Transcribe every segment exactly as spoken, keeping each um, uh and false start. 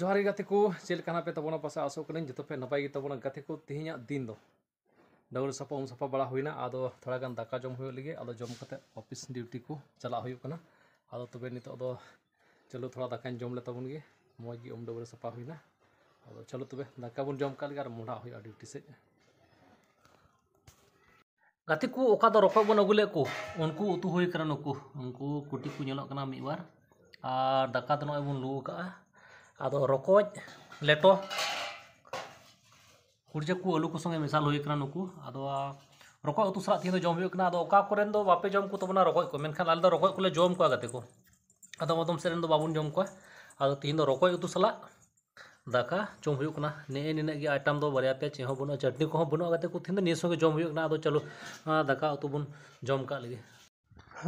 ᱡᱚᱦᱟᱨ ᱜᱮ ᱜᱟᱛᱮ ᱠᱚ, ᱪᱮᱫ ᱞᱮᱠᱟ ᱦᱮᱱᱟᱜ ᱯᱮ ᱛᱟᱵᱚᱱᱟ? ᱯᱟᱥᱮ ᱟᱥᱚᱜ ᱠᱟᱹᱱᱟᱹᱧ ᱡᱚᱛᱚ ᱯᱮ ᱱᱟᱯᱟᱭ ᱜᱮ ᱛᱟᱵᱚᱱᱟ᱾ ᱜᱟᱛᱮ ᱠᱚ, ᱛᱮᱦᱮᱧᱟᱜ ᱫᱤᱱ ᱫᱚ ᱰᱟᱹᱵᱽᱨᱟᱹ ᱥᱟᱯᱷᱟ ᱩᱢ ᱥᱟᱯᱷᱟ ᱵᱟᱲᱟ ᱦᱩᱭᱱᱟ, ᱟᱫᱚ ᱛᱷᱚᱲᱟ ᱜᱟᱱ ᱫᱟᱠᱟ ᱡᱚᱢ ᱦᱩᱭᱩᱜ ᱞᱟᱹᱜᱤᱫ, ᱟᱫᱚ ᱡᱚᱢ ᱠᱟᱛᱮ ᱚᱯᱷᱤᱥ ᱰᱤᱭᱩᱴᱤ ᱠᱚ ᱪᱟᱞᱟᱜ ᱦᱩᱭᱩᱜ ᱠᱟᱱᱟ᱾ ᱟᱫᱚ ᱛᱚᱵᱮ ᱱᱤᱛᱚᱜ ᱫᱚ ᱪᱚᱞᱚ ᱛᱷᱚᱲᱟ ᱫᱟᱠᱟᱧ ᱡᱚᱢ ᱞᱮ ᱛᱟᱵᱚᱱ ᱜᱮ, ᱢᱚᱡᱽ ᱜᱮ ᱩᱢ ᱰᱟᱹᱵᱽᱨᱟᱹ ᱥᱟᱯᱷᱟ ᱦᱩᱭᱱᱟ᱾ ᱟᱫᱚ ᱪᱚᱞᱚ ᱛᱚᱵᱮ ᱫᱟᱠᱟ ᱵᱚᱱ ᱡᱚᱢ ᱠᱟᱜ ᱞᱮᱜᱮ ᱟᱨ ᱢᱚᱦᱰᱟ ᱦᱩᱭᱩᱜᱼᱟ ᱰᱤᱭᱩᱴᱤ ᱥᱮᱫ᱾ ᱜᱟᱛᱮ ᱠᱚ, ᱚᱠᱟ ᱫᱚ ᱨᱚᱠᱚᱡ ᱵᱚᱱ ᱟᱹᱜᱩ ᱞᱮᱫ ᱠᱚ, ᱩᱱᱠᱩ ᱩᱛᱩ ᱦᱩᱭ ᱠᱟᱱᱟ᱾ ᱱᱩᱠᱩ, ᱩᱱᱠᱩ ᱠᱩᱴᱤ ᱠᱚ ᱧᱮᱞᱚᱜ ᱠᱟᱱᱟ ᱢᱤᱫ ᱵᱟᱨ, ᱟᱨ ᱫᱟᱠᱟ ᱫᱚ ᱱᱚᱜᱼᱚᱭ ᱵᱚᱱ ᱞᱩ ᱟᱠᱟᱜᱼᱟ᱾ ᱟᱫᱚ ᱨᱚᱠᱚᱡ ᱞᱮᱴᱚ, ᱠᱩᱲᱪᱟᱹ ᱠᱚ, ᱟᱹᱞᱩ ᱠᱚ ᱥᱚᱸᱜᱮ ᱢᱮᱥᱟᱞ ᱦᱩᱭ ᱠᱟᱱᱟ ᱱᱩᱠᱩ᱾ ᱟᱫᱚ ᱨᱚᱠᱚᱡ ᱩᱛᱩ ᱥᱟᱞᱟᱜ ᱛᱮᱦᱮᱧ ᱫᱚ ᱡᱚᱢ ᱦᱩᱭᱩᱜ ᱠᱟᱱᱟ᱾ ᱟᱫᱚ ᱚᱠᱟ ᱠᱚᱨᱮᱱ ᱫᱚ ᱵᱟᱯᱮ ᱡᱚᱢ ᱠᱚ ᱛᱟᱵᱚᱱᱟ ᱨᱚᱠᱚᱡ ᱠᱚ, ᱢᱮᱱᱠᱷᱟᱱ ᱟᱞᱮ ᱫᱚ ᱨᱚᱠᱚᱡ ᱠᱚᱞᱮ ᱡᱚᱢ ᱠᱚᱣᱟ ᱜᱟᱛᱮ ᱠᱚ᱾ ᱟᱫᱚᱢ ᱟᱫᱚᱢ ᱥᱮᱫ ᱨᱮᱱ ᱫᱚ ᱵᱟᱵᱚᱱ ᱡᱚᱢ ᱠᱚᱣᱟ᱾ ᱟᱫᱚ ᱛᱤᱦᱤᱧ ᱫᱚ ᱨᱚᱠᱚᱡ ᱩᱛᱩ ᱥᱟᱞᱟᱜ ᱫᱟᱠᱟ ᱡᱚᱢ ᱦᱩᱭᱩᱜ ᱠᱟᱱᱟ᱾ ᱱᱮᱜᱼᱮ ᱱᱤᱱᱟᱹᱜ ᱜᱮ ᱟᱭᱴᱮᱢ ᱫᱚ, ᱵᱟᱨᱭᱟ ᱯᱮᱭᱟ ᱪᱮᱫ ᱦᱚᱸ ᱵᱟᱹᱱᱩᱜᱼᱟ, ᱪᱟᱴᱱᱤ ᱠᱚᱦᱚᱸ ᱵᱟᱹᱱᱩᱜᱼᱟ ᱜᱟᱛᱮ ᱠᱚ᱾ ᱛᱤᱦᱤᱧ ᱫᱚ ᱱᱤᱭᱟᱹ ᱥᱚᱸᱜᱮ ᱡᱚᱢ ᱦᱩᱭᱩᱜ ᱠᱟᱱᱟ᱾ ᱟᱫᱚ ᱪᱚᱞᱚ, ᱟᱸ, ᱫᱟᱠᱟ ᱩᱛᱩ ᱵᱚᱱ ᱡᱚᱢ ᱠᱟᱜ ᱞᱮᱜᱮ᱾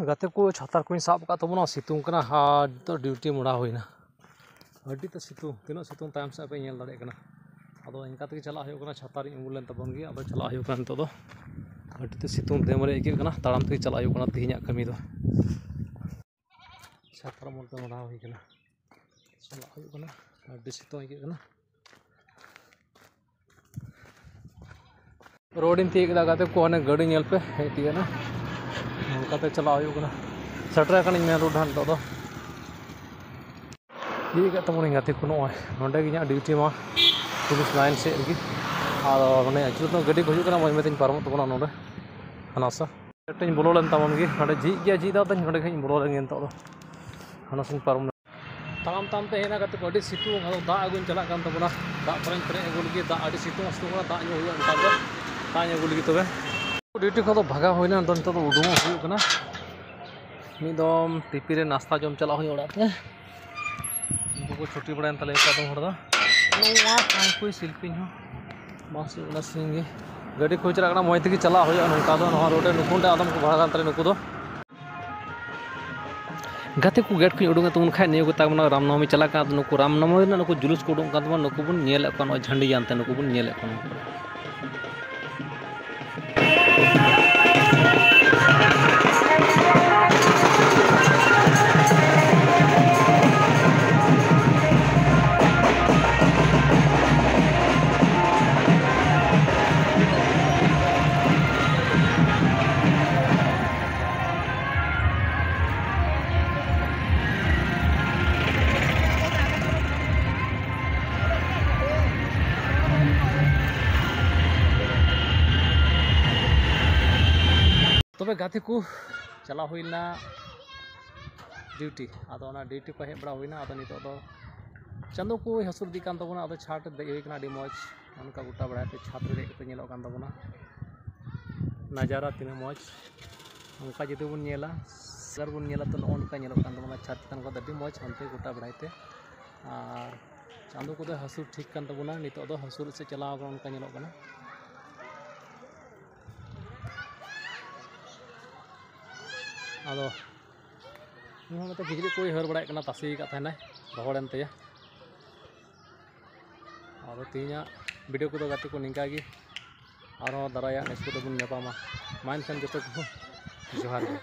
ᱜᱟᱛᱮ ᱠᱚ, ᱪᱷᱟᱛᱟᱨ ᱠᱚᱧ ᱥᱟᱵ ᱠᱟᱜ ᱛᱟᱵᱚᱱᱟ, ᱥᱤᱛᱩᱝ ᱠᱟᱱᱟ ᱟᱨ ᱱᱤᱛᱚᱜ ᱰᱤᱭᱩᱴᱤ ᱢᱚᱲᱟ ᱦᱩᱭᱱᱟ᱾ ᱟᱹᱰᱤ ᱛᱮ ᱥᱤᱛᱩᱝ, ᱛᱤᱱᱟᱹᱜ ᱥᱤᱛᱩᱝ ᱛᱟᱭᱚᱢ ᱥᱮᱫ ᱯᱮ ᱧᱮᱞ ᱫᱟᱲᱮᱭᱟᱜ ᱠᱟᱱᱟ᱾ ᱟᱫᱚ ᱤᱱᱠᱟ ᱛᱮᱜᱮ ᱪᱟᱞᱟᱜ ᱦᱩᱭᱩᱜ ᱠᱟᱱᱟ, ᱪᱷᱟᱛᱟᱨᱤᱧ ᱩᱢᱩᱞ ᱞᱮᱱ ᱛᱟᱵᱚᱱ ᱜᱮ᱾ ᱟᱫᱚ ᱪᱟᱞᱟᱜ ᱦᱩᱭᱩᱜ ᱠᱟᱱᱟ ᱱᱤᱛᱚᱜ ᱫᱚ, ᱟᱹᱰᱤ ᱛᱮ ᱥᱤᱛᱩᱝ ᱫᱮᱢ ᱨᱮ ᱟᱹᱭᱠᱟᱹᱜ ᱠᱟᱱᱟ, ᱛᱟᱲᱟᱢ ᱛᱮᱜᱮ ᱪᱟᱞᱟᱜ ᱦᱩᱭᱩᱜ ᱠᱟᱱᱟ ᱛᱮᱦᱮᱧᱟᱜ ᱠᱟᱹᱢᱤ ᱫᱚ᱾ ᱪᱷᱟᱛᱟᱨ ᱩᱢᱩᱞ ᱛᱮ ᱢᱚᱲᱟ ᱦᱩᱭ ᱠᱟᱱᱟ, ᱪᱟᱞᱟᱜ ᱦᱩᱭᱩᱜ ᱠᱟᱱᱟ, ᱟᱹᱰᱤ ᱥᱤᱛᱩᱝ ᱟᱹᱭᱠᱟᱹᱜ ᱠᱟᱱᱟ᱾ ᱨᱳᱰ ᱤᱧ ᱛᱤᱭᱳᱜ ᱠᱮᱫᱟ ᱜᱟᱛᱮ ᱠᱚ, ᱦᱟᱱᱮ ᱜᱟᱹᱰᱤ ᱧᱮᱞ ᱯᱮ ᱦᱮᱡ ᱛᱤᱭᱳᱜ ᱮᱱᱟ, ᱱᱚᱝᱠᱟᱛᱮ ᱪᱟᱞᱟᱣ ᱦᱩᱭᱩᱜ ᱠᱟᱱᱟ᱾ ᱥᱮᱴᱮᱨ ᱟᱠᱟᱱᱟᱹᱧ ᱢᱮᱱ ᱨᱳᱰ ᱦᱟᱸᱜ ᱱᱤᱛᱚᱜ ᱫᱚ᱾ ᱤᱫᱤ ᱠᱟᱜ ᱛᱟᱵᱚᱱᱟᱹᱧ ᱜᱟᱛᱮ ᱠᱚ, ᱱᱚᱜᱼᱚᱭ ᱱᱚᱸᱰᱮ ᱜᱮ ᱤᱧᱟᱹᱜ ᱰᱤᱭᱩᱴᱤ ᱢᱟ ᱯᱩᱞᱤᱥ ᱞᱟᱭᱤᱱ ᱥᱮᱫ ᱨᱮᱜᱮ᱾ ᱟᱫᱚ ᱢᱟᱱᱮ ᱟᱹᱪᱩᱨ ᱫᱚ ᱜᱟᱹᱰᱤ ᱠᱚ ᱦᱤᱡᱩᱜ ᱠᱟᱱᱟ, ᱢᱚᱡᱽ ᱢᱚᱡᱽ ᱛᱤᱧ ᱯᱟᱨᱚᱢᱚᱜ ᱛᱟᱵᱚᱱᱟ ᱱᱚᱸᱰᱮ ᱦᱟᱱᱟ ᱥᱟ᱾ ᱥᱮᱴᱮᱨ ᱤᱧ ᱵᱚᱞᱚ ᱞᱮᱱ ᱛᱟᱵᱚᱱ ᱜᱮ, ᱱᱚᱸᱰᱮ ᱡᱷᱤᱡ ᱜᱮᱭᱟ, ᱡᱷᱤᱡ ᱫᱚ ᱟᱫᱚᱧ ᱱᱚᱸᱰᱮ ᱠᱷᱚᱡ ᱤᱧ ᱵᱚᱞᱚ ᱞᱮᱱ ᱜᱮ ᱱᱤᱛᱚᱜ ᱫᱚ᱾ ᱦᱟᱱᱟ ᱥᱮᱫ ᱤᱧ ᱯᱟᱨᱚᱢ ᱞᱮᱱ᱾ ᱛᱟᱲᱟᱢ ᱛᱟᱲᱟᱢ ᱛᱮ ᱦᱮᱡ ᱮᱱᱟ ᱜᱟᱛᱮ ᱠᱚ, ᱟᱹᱰᱤ ᱥᱤᱛᱩᱝ᱾ ᱟᱫᱚ ᱫᱟᱜ ᱟᱹᱜᱩᱧ ᱪᱟᱞᱟᱜ ᱠᱟᱱ ᱛᱟᱵᱚᱱᱟ, ᱫᱟᱜ ᱯᱮᱨᱮᱡ ᱯᱮᱨᱮᱡ ᱟᱹᱜᱩ ᱞᱟᱹᱜᱤᱫ᱾ ᱫᱟᱜ ᱟᱹᱰᱤ ᱥᱤᱛᱩᱝ ᱥᱤᱛᱩᱝ ᱠᱟᱱᱟ, ᱫᱟᱜ ᱧᱩ ᱦᱩᱭᱩᱜᱼᱟ ᱱᱮᱛᱟᱨ ᱫᱚ, ᱫᱟᱜ ᱧᱩ ᱟᱹᱜᱩ ᱞᱟᱹᱜᱤᱫ᱾ ᱛᱚᱵᱮ ᱰᱤᱭᱩᱴᱤ ᱠᱷᱚᱱ ᱫᱚ ᱵᱷᱟᱜᱟᱣ ᱦᱩᱭᱱᱟ, ᱱᱤᱛᱚᱜ ᱫᱚ ᱩᱰᱩᱝᱚᱜ ᱦᱩᱭᱩᱜ ᱠᱟᱱᱟ᱾ ᱢᱤᱫ ᱫᱚᱢ ᱴᱤᱯᱤ ᱨᱮ ᱱᱟᱥᱛᱟ ᱡᱚᱢ ᱪᱟᱞᱟᱜ ᱦᱩᱭᱩᱜᱼᱟ ᱚᱲᱟᱜ ᱛᱮ᱾ ᱩᱱᱠᱩ ᱠᱚ ᱪᱷᱩᱴᱤ ᱵᱟᱲᱟᱭᱮᱱ ᱛᱟᱞᱮᱭᱟ ᱟᱫᱚᱢ ᱦᱚᱲ ᱫᱚ᱾ ᱱᱚᱣᱟ ᱠᱟᱱᱠᱩᱭ ᱥᱤᱞᱯᱤᱧ ᱦᱚᱸ ᱵᱟᱥ ᱦᱩᱭᱩᱜ ᱠᱟᱱᱟ, ᱥᱤᱧ ᱜᱮ ᱜᱟᱹᱰᱤ ᱠᱚ ᱪᱟᱞᱟᱜ ᱠᱟᱱᱟ, ᱢᱚᱡᱽ ᱛᱮᱜᱮ ᱪᱟᱞᱟᱜ ᱦᱩᱭᱩᱜᱼᱟ᱾ ᱱᱚᱝᱠᱟ ᱫᱚ ᱱᱚᱣᱟ ᱨᱳᱰ ᱨᱮ ᱱᱩᱠᱩ ᱚᱸᱰᱮ ᱟᱫᱚᱢ ᱠᱚ ᱵᱷᱟᱲᱟ ᱠᱟᱱ ᱛᱟᱞᱮᱭᱟ ᱱᱩᱠᱩ ᱫᱚ᱾ ᱜᱟᱛᱮ ᱠᱚ, ᱜᱮᱴ ᱠᱷᱚᱱ ᱩᱰᱩᱝ ᱮᱱ ᱛᱟᱵᱚᱱ ᱠᱷᱟᱡ, ᱱᱤᱭᱟᱹ ᱠᱚ ᱛᱟᱵᱚᱱᱟ ᱨᱟᱢᱱᱚᱵᱚᱢᱤ ᱪᱟᱞᱟᱜ ᱠᱟᱱᱟ᱾ ᱟᱫᱚ ᱱᱩᱠᱩ ᱨᱟᱢᱱᱚᱵᱚᱢᱤ ᱨᱮᱱᱟᱜ ᱱᱩᱠᱩ ᱡᱩᱞᱩᱥ ᱠᱚ ᱩᱰᱩᱝ ᱠᱟᱱ ᱛᱟᱵᱚᱱᱟ, ᱱᱩᱠᱩ ᱵᱚᱱ ᱧᱮᱞᱮᱫ ᱠᱚᱣᱟ, ᱱᱚᱜᱼᱚᱭ ᱡᱷᱟᱹᱱᱰᱤ ᱭᱟᱱ ᱛᱮ ᱱᱩᱠᱩ ᱵᱚᱱ ᱧᱮᱞᱮᱫ ᱠᱚᱣᱟ᱾ ᱛᱚᱵᱮ ᱜᱟᱛᱮ ᱠᱚ, ᱪᱟᱞᱟᱣ ᱦᱩᱭ ᱞᱮᱱᱟ ᱰᱤᱭᱩᱴᱤ, ᱟᱫᱚ ᱚᱱᱟ ᱰᱤᱭᱩᱴᱤ ᱠᱷᱚᱱ ᱦᱮᱡ ᱵᱟᱲᱟ ᱦᱩᱭᱱᱟ᱾ ᱟᱫᱚ ᱱᱤᱛᱚᱜ ᱫᱚ ᱪᱟᱸᱫᱚ ᱠᱚᱭ ᱦᱟᱹᱥᱩᱨ ᱤᱫᱤᱜ ᱠᱟᱱ ᱛᱟᱵᱚᱱᱟ᱾ ᱟᱫᱚ ᱪᱷᱟᱴ ᱨᱮ ᱫᱮᱡ ᱦᱩᱭ ᱠᱟᱱᱟ, ᱟᱹᱰᱤ ᱢᱚᱡᱽ᱾ ᱚᱱᱠᱟ ᱜᱚᱴᱟ ᱵᱮᱲᱟ ᱛᱮ ᱪᱷᱟᱛ ᱨᱮ ᱫᱮᱡ ᱠᱟᱛᱮ ᱧᱮᱞᱚᱜ ᱠᱟᱱ ᱛᱟᱵᱚᱱᱟ ᱱᱟᱡᱟᱨᱟ ᱛᱤᱱᱟᱹᱜ ᱢᱚᱡᱽ᱾ ᱚᱱᱠᱟ ᱡᱩᱫᱤ ᱵᱚᱱ ᱧᱮᱞᱟ, ᱥᱤᱞᱟᱨ ᱵᱚᱱ ᱧᱮᱞᱟ, ᱛᱚ ᱱᱚᱜᱼᱚ ᱱᱚᱝᱠᱟ ᱧᱮᱞᱚᱜ ᱠᱟᱱ ᱛᱟᱵᱚᱱᱟ ᱪᱷᱟᱛ ᱪᱮᱛᱟᱱ ᱠᱷᱚᱱ ᱫᱚ ᱟᱹᱰᱤ ᱢᱚᱡᱽ ᱦᱟᱱᱛᱮ ᱜᱚᱴᱟ ᱵᱮᱲᱟᱭ ᱛᱮ᱾ ᱟᱨ ᱪᱟᱸᱫᱚ ᱠᱚᱫᱚ ᱦᱟᱹᱥᱩᱨ ᱴᱷᱤᱠ ᱠᱟᱱ ᱛᱟᱵᱚᱱᱟ, ᱱᱤᱛᱚᱜ ᱫᱚ ᱦᱟᱹᱥᱩᱨ ᱥᱮᱫ ᱪᱟᱞᱟᱣ ᱟᱠᱟᱱᱟ, ᱚᱱᱠᱟ ᱧᱮᱞᱚᱜ ᱠᱟᱱᱟ᱾ ᱟᱫᱚ ᱱᱩᱭ ᱦᱚᱸ ᱱᱚᱛᱮ ᱠᱤᱪᱨᱤᱡ ᱠᱚᱭ ᱦᱟᱹᱨ ᱵᱟᱲᱟᱭᱮᱫ ᱠᱟᱱᱟ, ᱛᱟᱥᱮ ᱟᱠᱟᱫ ᱛᱟᱦᱮᱱᱟᱭ, ᱨᱚᱦᱚᱲᱮᱱ ᱛᱟᱭᱟ᱾ ᱟᱫᱚ ᱛᱮᱦᱮᱧᱟᱜ ᱵᱷᱤᱰᱤᱭᱳ ᱠᱚᱫᱚ ᱜᱟᱛᱮ ᱠᱚ ᱱᱤᱝᱠᱟ ᱜᱮ, ᱟᱨᱦᱚᱸ ᱫᱟᱨᱟᱭᱟᱜ ᱱᱮᱠᱥᱴ ᱠᱚᱫᱚ ᱵᱚᱱ ᱧᱟᱯᱟᱢᱟ᱾ ᱢᱟ ᱮᱱᱠᱷᱟᱱ ᱡᱚᱛᱚ ᱠᱚ ᱡᱚᱦᱟᱨ ᱜᱮ᱾